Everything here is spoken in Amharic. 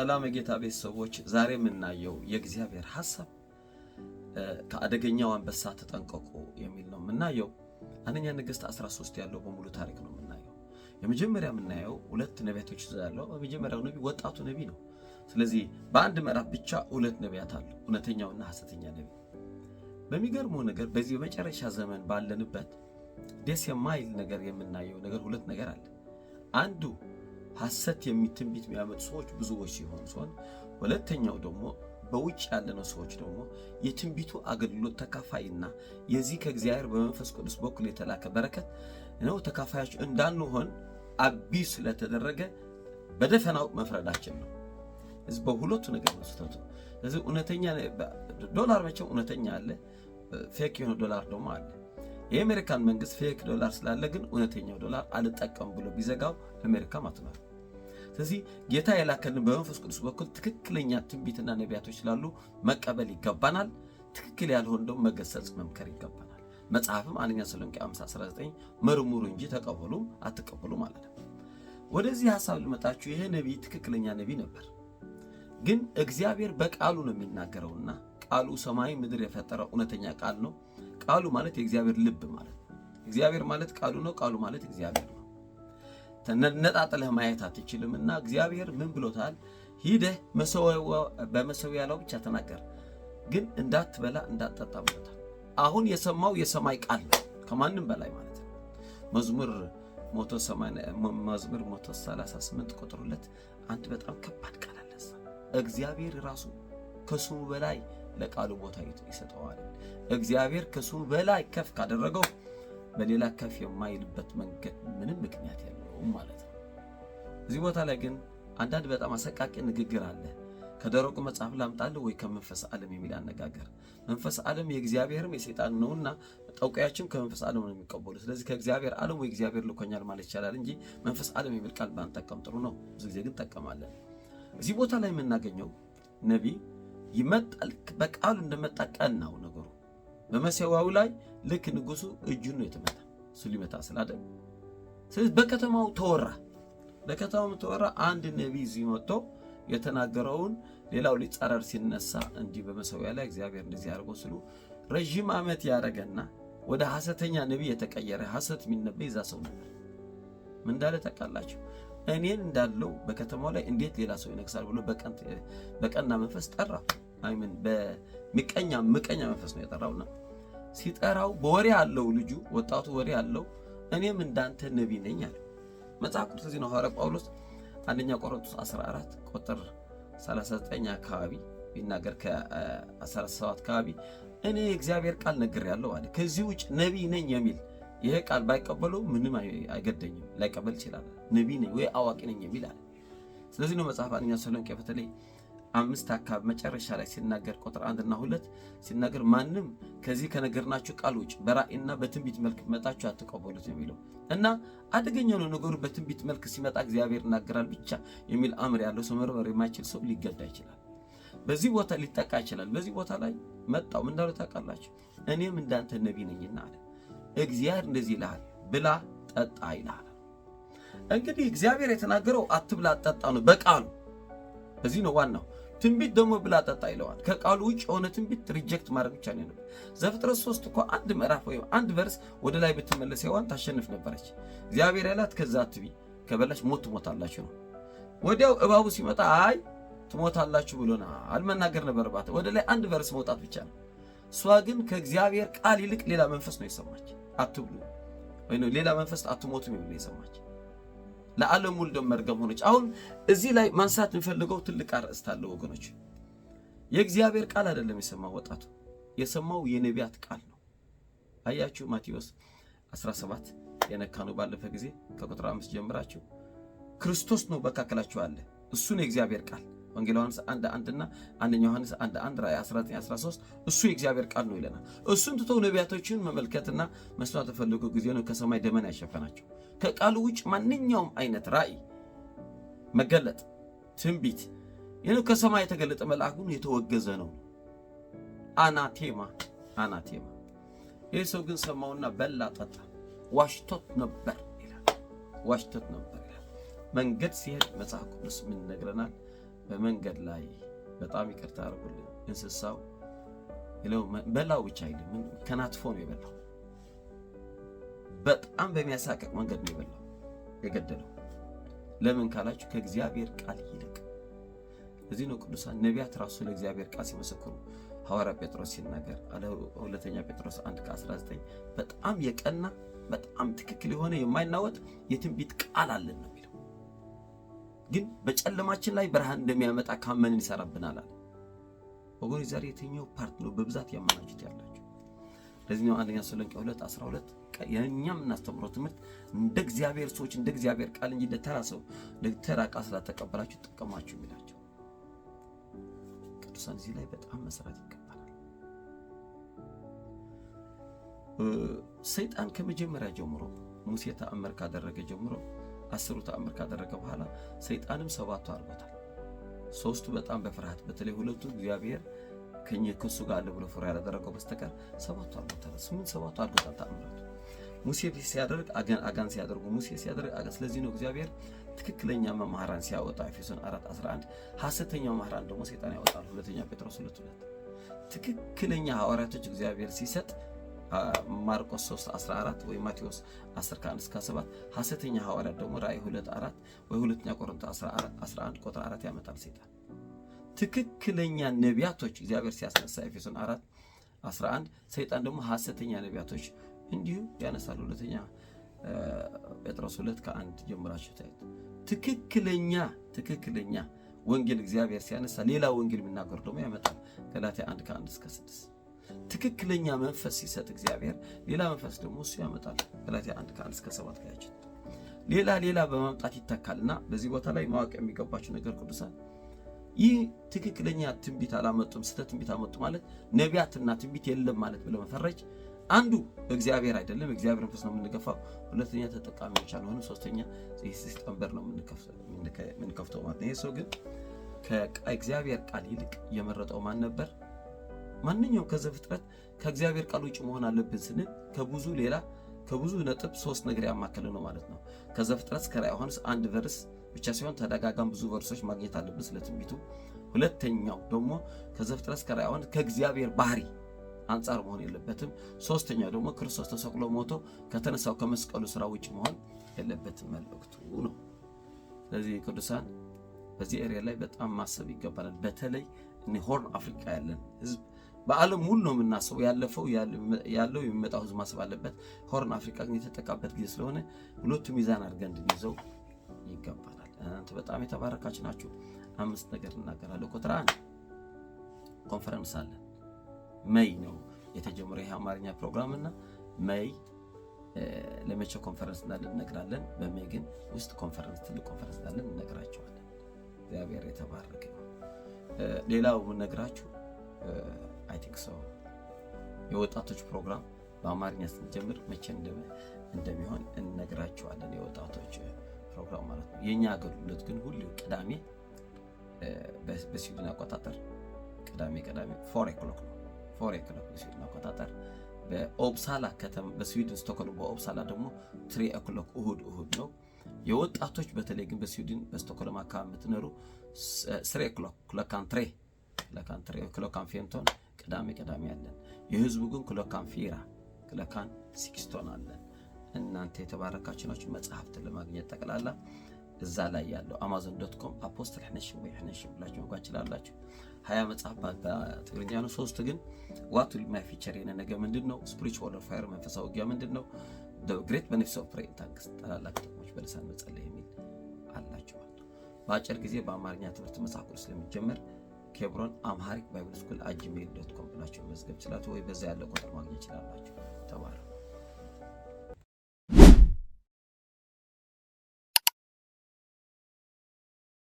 ሰላም የጌታ ቤተሰቦች፣ ዛሬ የምናየው የእግዚአብሔር ሐሳብ ከአደገኛው አንበሳ ተጠንቀቁ የሚል ነው የምናየው። አንደኛ ነገሥት 13 ያለው በሙሉ ታሪክ ነው የምናየው። የመጀመሪያ የምናየው ሁለት ነቢያቶች ያለው የመጀመሪያው ነቢ ወጣቱ ነቢ ነው። ስለዚህ በአንድ ምዕራፍ ብቻ ሁለት ነቢያት አሉ፣ እውነተኛውና ሐሰተኛ ነቢ። በሚገርመው ነገር በዚህ በመጨረሻ ዘመን ባለንበት ደስ የማይል ነገር የምናየው ነገር ሁለት ነገር አለ። አንዱ ሐሰት የሚትንቢት የሚያመጡ ሰዎች ብዙዎች ሲሆን፣ ሁለተኛው ደግሞ በውጭ ያለነው ሰዎች ደግሞ የትንቢቱ አገልግሎት ተካፋይና የዚህ ከእግዚአብሔር በመንፈስ ቅዱስ በኩል የተላከ በረከት ነው ተካፋዮች እንዳንሆን abuse ስለተደረገ በደፈናው መፍረዳችን ነው። እዚህ በሁለቱ ነገር ነው ስህተቱ። ስለዚህ እውነተኛ ዶላር መቼም እውነተኛ አለ፣ fake የሆነ ዶላር ደግሞ አለ። የአሜሪካን መንግስት fake ዶላር ስላለ ግን እውነተኛው ዶላር አልጠቀም ብሎ ቢዘጋው አሜሪካም አትኖርም። ስለዚህ ጌታ የላከልን በመንፈስ ቅዱስ በኩል ትክክለኛ ትንቢትና ነቢያቶች ስላሉ መቀበል ይገባናል። ትክክል ያልሆን ደግሞ መገሰጽ፣ መምከር ይገባናል። መጽሐፍም አንደኛ ተሰሎንቄ 5:19 መርምሩ እንጂ ተቀበሉ አትቀበሉ ማለት ነው። ወደዚህ ሐሳብ ልመጣችሁ። ይሄ ነቢይ ትክክለኛ ነቢይ ነበር፣ ግን እግዚአብሔር በቃሉ ነው የሚናገረውና ቃሉ ሰማይ ምድር የፈጠረ እውነተኛ ቃል ነው። ቃሉ ማለት የእግዚአብሔር ልብ ማለት ነው። እግዚአብሔር ማለት ቃሉ ነው። ቃሉ ማለት እግዚአብሔር ነው። ነጣጥለህ ማየት አትችልምና እግዚአብሔር ምን ብሎታል? ሂደህ በመሰዊያ ላይ ብቻ ተናገር፣ ግን እንዳትበላ እንዳትጠጣ ብሎታል። አሁን የሰማው የሰማይ ቃል ነው፣ ከማንም በላይ ማለት ነው። መዝሙር 138 ቁጥር 2 አንድ በጣም ከባድ ቃል አለ። እግዚአብሔር ራሱ ከስሙ በላይ ለቃሉ ቦታ ይሰጠዋል። እግዚአብሔር ከስሙ በላይ ከፍ ካደረገው በሌላ ከፍ የማይልበት መንገድ ምንም ምክንያት የለውም ማለት ነው። እዚህ ቦታ ላይ ግን አንዳንድ በጣም አሰቃቂ ንግግር አለ። ከደረቁ መጽሐፍ ላምጣልህ ወይ ከመንፈስ ዓለም የሚል አነጋገር። መንፈስ ዓለም የእግዚአብሔርም የሰይጣን ነውና ጠንቋዮችም ከመንፈስ ዓለም ነው የሚቀበሉ። ስለዚህ ከእግዚአብሔር ዓለም ወይ እግዚአብሔር ልኮኛል ማለት ይቻላል እንጂ መንፈስ ዓለም የሚል ቃል ባንጠቀም ጥሩ ነው። ብዙ ጊዜ ግን እንጠቀማለን። እዚህ ቦታ ላይ የምናገኘው ነቢይ ይመጣል። በቃሉ እንደመጣ ቀናው ነገሩ። በመሰዊያው ላይ ልክ ንጉሱ እጁን ነው የተመታ፣ እሱ ሊመታ ስላደ። ስለዚህ በከተማው ተወራ፣ በከተማው ተወራ። አንድ ነቢይ እዚህ መጥቶ የተናገረውን ሌላው ሊጻረር ሲነሳ እንዲህ በመሰዊያ ላይ እግዚአብሔር እንደዚህ አድርጎ ስሉ ረዥም ዓመት ያደረገና ወደ ሐሰተኛ ነቢይ የተቀየረ ሐሰት የሚነበይ እዛ ሰው ነበር። ምን እንዳለ ታውቃላችሁ? እኔን እንዳለው በከተማው ላይ እንዴት ሌላ ሰው ይነግሳል ብሎ በቀና መንፈስ ጠራ። አይምን በምቀኛ ምቀኛ መንፈስ ነው የጠራውና ሲጠራው በወሬ አለው ልጁ ወጣቱ ወሬ አለው። እኔም እንዳንተ ነቢይ ነኝ አለ። መጽሐፍ ቅዱስ እዚህ ነው ሐዋርያ ጳውሎስ አንደኛ ቆሮንቶስ 14 ቁጥር 39 አካባቢ ቢናገር ከ17 አካባቢ እኔ የእግዚአብሔር ቃል ነግሬያለሁ አለ። ከዚህ ውጭ ነቢይ ነኝ የሚል ይሄ ቃል ባይቀበለው ምንም አይገደኝም፣ ላይቀበል ይችላል። ነቢይ ነኝ ወይ አዋቂ ነኝ የሚል አለ። ስለዚህ ነው መጽሐፍ አንደኛ ተሰሎንቄ በተለይ 5 አካባቢ መጨረሻ ላይ ሲናገር ቁጥር 1 እና 2 ሲናገር ማንም ከዚህ ከነገርናችሁ ቃል ውጭ በራእይና በትንቢት መልክ መጣችሁ አትቀበሉት የሚለው እና አደገኛ ነው ነገሩ። በትንቢት መልክ ሲመጣ እግዚአብሔር ይናገራል ብቻ የሚል አምር ያለው ሰው መርመር የማይችል ሰው ሊገዳ ይችላል። በዚህ ቦታ ሊጠቃ ይችላል። በዚህ ቦታ ላይ መጣው ምን እንዳለው ታውቃላችሁ? እኔም እንዳንተ ነቢይ ነኝና አለ። እግዚአብሔር እንደዚህ ይልሃል፣ ብላ ጠጣ ይልሃል። እንግዲህ እግዚአብሔር የተናገረው አትብላ ጠጣ ነው በቃሉ። በዚህ ነው ዋናው ትንቢት ደግሞ ብላ ጠጣ ይለዋል። ከቃሉ ውጭ የሆነ ትንቢት reject ማድረግ ብቻ ነው። ዘፍጥረት 3 እኮ አንድ ምዕራፍ ወይም አንድ verse ወደ ላይ ብትመለስ ሔዋን ታሸንፍ ነበረች። እግዚአብሔር ያላት ከዛ አትብዪ ከበላሽ ሞት ትሞታላችሁ ነው። ወዲያው እባቡ ሲመጣ አይ ትሞታላችሁ ብሎናል መናገር ነበረባት። ወደ ላይ አንድ verse መውጣት ብቻ ነው። እሷ ግን ከእግዚአብሔር ቃል ይልቅ ሌላ መንፈስ ነው የሰማች። አትብሉ ወይ ነው ሌላ መንፈስ አትሞቱም የሚል የሰማች። ለዓለም ሁሉ መርገም ሆነች። አሁን እዚህ ላይ ማንሳት የምፈልገው ትልቅ አርዕስት አለ ወገኖች። የእግዚአብሔር ቃል አይደለም የሰማው ወጣቱ፣ የሰማው የነቢያት ቃል ነው። አያችሁ ማቴዎስ 17 የነካነው ባለፈ ጊዜ ከቁጥር 5 ጀምራችሁ ክርስቶስ ነው በመካከላችሁ አለ፣ እሱ ነው የእግዚአብሔር ቃል። ወንጌል ዮሐንስ 1:1 እና አንደኛ ዮሐንስ 1:1 ራእይ 19:13 እሱ የእግዚአብሔር ቃል ነው ይለናል። እሱን ትተው ነቢያቶችን መመልከትና መስማት ተፈልጎ ጊዜ ነው ከሰማይ ደመና ያሸፈናቸው። ከቃሉ ውጭ ማንኛውም አይነት ራእይ፣ መገለጥ፣ ትንቢት ይህ ከሰማይ የተገለጠ መልአኩን የተወገዘ ነው። አናቴማ አናቴማ። ይህ ሰው ግን ሰማውና በላ ጠጣ። ዋሽቶት ነበር ይላል። ዋሽቶት ነበር ይላል። መንገድ ሲሄድ መጽሐፍ ቅዱስ ምን ይነግረናል? በመንገድ ላይ፣ በጣም ይቅርታ አድርጉልኝ፣ እንስሳው በላው ብቻ አይልም፣ ከናትፎ ነው የበላው። በጣም በሚያሳቅቅ መንገድ ነው የበላው የገደለው። ለምን ካላችሁ ከእግዚአብሔር ቃል ይልቅ። እዚህ ነው ቅዱሳን ነቢያት ራሱ ለእግዚአብሔር ቃል ሲመሰክሩ ሐዋርያ ጴጥሮስ ሲናገር አለ፣ ሁለተኛ ጴጥሮስ 1 ከ19፣ በጣም የቀና፣ በጣም ትክክል የሆነ፣ የማይናወጥ የትንቢት ቃል አለን ነው የሚለው። ግን በጨለማችን ላይ ብርሃን እንደሚያመጣ ካመንን ይሰራብናል አለ። ወገኖች፣ ዛሬ የትኛው part ነው በብዛት ያመናችሁት ያላችሁ? ለዚህ ነው አንደኛ ተሰሎንቄ 2 12 የእኛ የምናስተምረው ትምህርት እንደ እግዚአብሔር ሰዎች እንደ እግዚአብሔር ቃል እንጂ እንደ ተራ ሰው ተራ ቃል ስላልተቀበላችሁ ጠቀማችሁ የሚላቸው። ቅዱሳን፣ እዚህ ላይ በጣም መስራት ይገባናል። ሰይጣን ከመጀመሪያ ጀምሮ፣ ሙሴ ተአምር ካደረገ ጀምሮ፣ 10ሩ ተአምር ካደረገ በኋላ ሰይጣንም ሰባቱ አድርጎታል። ሶስቱ በጣም በፍርሃት፣ በተለይ ሁለቱ እግዚአብሔር ከኛ ከሱ ጋር አለ ብሎ ፍራ ያላደረገው በስተቀር ሰባቱ አድርጎታል። ስምንት ሰባቱ አድርጎታል ተአምራቱ። ሙሴ ሲያደርግ አጋንንት ሲያደርጉ፣ ሙሴ ሲያደርግ አጋንንት። ስለዚህ ነው እግዚአብሔር ትክክለኛ መምህራን ሲያወጣ ኤፌሶን 4 11፣ ሐሰተኛ መምህራን ደግሞ ሰይጣን ያወጣል፣ ሁለተኛ ጴጥሮስ 2 2። ትክክለኛ ሐዋርያቶች እግዚአብሔር ሲሰጥ ማርቆስ 3 14 ወይ ማቴዎስ 10 ከ1 እስከ 7፣ ሐሰተኛ ሐዋርያት ደግሞ ራእይ 2 4 ወይ ሁለተኛ ቆሮንቶስ 11 ቁጥር 4 ያመጣል ሰይጣን። ትክክለኛ ነቢያቶች እግዚአብሔር ሲያስነሳ ኤፌሶን 4 11፣ ሰይጣን ደግሞ ሐሰተኛ ነቢያቶች እንዲሁ ያነሳል። ሁለተኛ ጴጥሮስ 2 ከ1 ጀምራችሁ ታዩት። ትክክለኛ ወንጌል እግዚአብሔር ሲያነሳ ሌላ ወንጌል የሚናገሩ ደግሞ ያመጣል። ገላትያ 1 ከ1 እስከ 6። ትክክለኛ መንፈስ ሲሰጥ እግዚአብሔር ሌላ መንፈስ ደግሞ እሱ ያመጣል። ገላትያ 1 ከ1 እስከ 7 ካያችሁ ሌላ ሌላ በማምጣት ይተካልና በዚህ ቦታ ላይ ማወቅ የሚገባችሁ ነገር ቅዱሳን፣ ይህ ትክክለኛ ትንቢት አላመጡም፣ ስህተት ትንቢት አመጡ ማለት ነቢያትና ትንቢት የለም ማለት ብለው መፈረጅ አንዱ በእግዚአብሔር አይደለም፣ እግዚአብሔር መንፈስ ነው የምንገፋው። ሁለተኛ ተጠቃሚዎች አንሆንም። ሶስተኛ ጠንበር ነው የምንከፍተው ማለት ነው። ይህ ሰው ግን ከእግዚአብሔር ቃል ይልቅ የመረጠው ማን ነበር? ማንኛውም ከዘፍጥረት ከእግዚአብሔር ቃል ውጭ መሆን አለብን ስንል ከብዙ ሌላ ከብዙ ነጥብ ሶስት ነገር ያማከለ ነው ማለት ነው። ከዘፍጥረት እስከ ራዕየ ዮሐንስ አንድ verse ብቻ ሲሆን ተደጋጋም ብዙ verse ኦች ማግኘት አለብን ስለ ትንቢቱ። ሁለተኛው ደግሞ ከዘፍጥረት እስከ ራዕየ ዮሐንስ ከእግዚአብሔር ባህሪ አንጻር መሆን የለበትም። ሶስተኛው ደግሞ ክርስቶስ ተሰቅሎ ሞቶ ከተነሳው ከመስቀሉ ስራ ውጭ መሆን የለበትም መልእክቱ ነው። ስለዚህ ቅዱሳን፣ በዚህ area ላይ በጣም ማሰብ ይገባናል። በተለይ Horn Africa ያለን ህዝብ፣ በዓለም ሙሉ ነው የምናስበው። ያለፈው ያለው የሚመጣው ህዝብ ማሰብ አለበት። Horn Africa ግን የተጠቃበት ጊዜ ስለሆነ ሁለቱ ሚዛን አድርገን እንድንይዘው ይገባናል። እናንተ በጣም የተባረካችሁ ናችሁ። አምስት ነገር እናገራለሁ። ቁጥር 1፣ ኮንፈረንስ አለ። May ነው የተጀመረው ይህ አማርኛ ፕሮግራም እና May ለመቼ ኮንፈረንስ እንዳለን እነግራለን። በ May ግን ውስጥ ኮንፈረንስ፣ ትልቅ ኮንፈረንስ እንዳለን እነግራቸዋለን። እግዚአብሔር የተባረከ ነው። ሌላው የምነግራችሁ I think so የወጣቶች ፕሮግራም በአማርኛ ስንጀምር መቼ እንደሚሆን እነግራችኋለን። የወጣቶች ፕሮግራም ማለት ነው። የእኛ አገልግሎት ግን ሁሉ ቅዳሜ በስዊድን አቆጣጠር ቅዳሜ ቅዳሜ 4 o'clock ነው። 4 o'clock በስዊድን አቆጣጠር በኦፕሳላ ከተማ፣ በስዊድን ስቶክሆልም፣ በኦፕሳላ ደግሞ 3 o'clock እሁድ እሁድ ነው። የወጣቶች በተለይ ግን በስዊድን በስቶክሆልም አካባቢ የምትኖሩ 3 o'clock፣ klockan tre፣ klockan tre፣ klockan 15 ቅዳሜ ቅዳሜ አለን። የህዝቡ ግን klockan 4፣ klockan 16 አለን። እናንተ የተባረካችሁ ናችሁ። መጽሐፍትን ለማግኘት ጠቅላላ እዛ ላይ ያለው Amazon.com Apostle ሕነሽም ወይ ሕነሽም ብላችሁ መግባት ትችላላችሁ። 20 መጽሐፍ በትግርኛ ነው። ሶስት ግን What will my future፣ የኔ ነገ ምንድን ነው? Spiritual warfare፣ መንፈሳዊ ውጊያ ምንድን ነው? Great benefits of prayer in tongues፣ ታላላቅ ጥቅሞች በልሳን መጸለይ የሚል አላችሁ ማለት ነው። በአጭር ጊዜ በአማርኛ ትምህርት መጽሐፍ ቅዱስ ስለሚጀመር ኬብሮን Amharic Bible School @gmail.com ብላችሁ መመዝገብ ይችላችሁ፣ ወይ በዛ ያለ ቁጥር ማግኘት ይችላላችሁ። ተባረኩ።